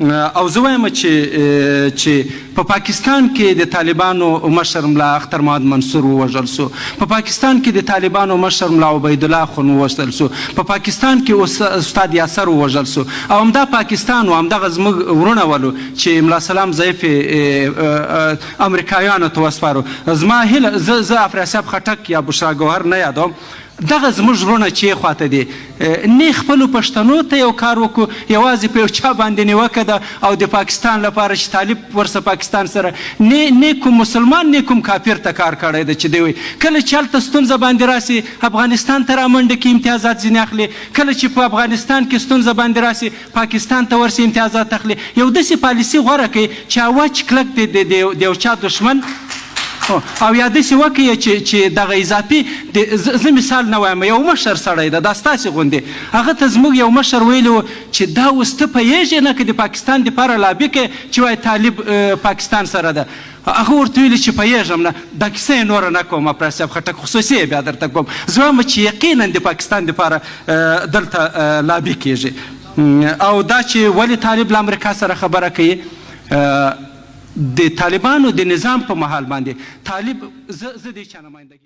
او زه وایم چې چې په پاکستان کې د طالبانو مشر ملا اختر محمد منصور ووژل شو، په پاکستان کې د طالبانو مشر ملا عبیدالله اخوند ووژل شو، په پاکستان کې استاد یاسر ووژل شو، او همدا پاکستان و، همدغه زموږ وروڼه ولو چې ملا سلام ضعیف امریکایانو ته وسپارو. زما هیله، زه افراسیاب خټک یا بشرا ګوهر نه یادوم، دغه زموږ وروڼه چې خواته دي، نه خپلو پښتنو ته یو کار وکړو، یوازې په یو چا باندې نیوکه ده او د پاکستان لپاره چې طالب ورسه پاکستان سره نه کوم مسلمان نه کوم کافر ته کار کړی دی چې دی وایي. کله چې هلته ستونزه باندې راسي افغانستان ته رامنډه کې امتیازات ځینې اخلي، کله چې په افغانستان کې ستونزه باندې راسي پاکستان ته ورسي امتیازات اخلي. یو داسې پالیسي غوره کوي چې وچ کلک د یو چا دښمن او یا داسې وکړي چې دغه اضافي زه مثال نه وایم، یو مشر سړی ده دا ستاسې غوندې، هغه ته زموږ یو مشر ویلي و چې دا اوس ته پوهېږې نه که د پاکستان دپاره لابي کوې چې وایي طالب پاکستان سره ده، هغه ورته ویلي چې پوهېږم نه، دا کیسه یې نوره نه کوم افراسیاب خټک، خصوصي یې بیا درته کوم. زه وایم چې یقینا د پاکستان دپاره دلته لابي کېږي. او دا چې ولې طالب له امریکا سره خبره کوي، د طالبانو د نظام په مهال باندې طالب زه د چا نمایندګي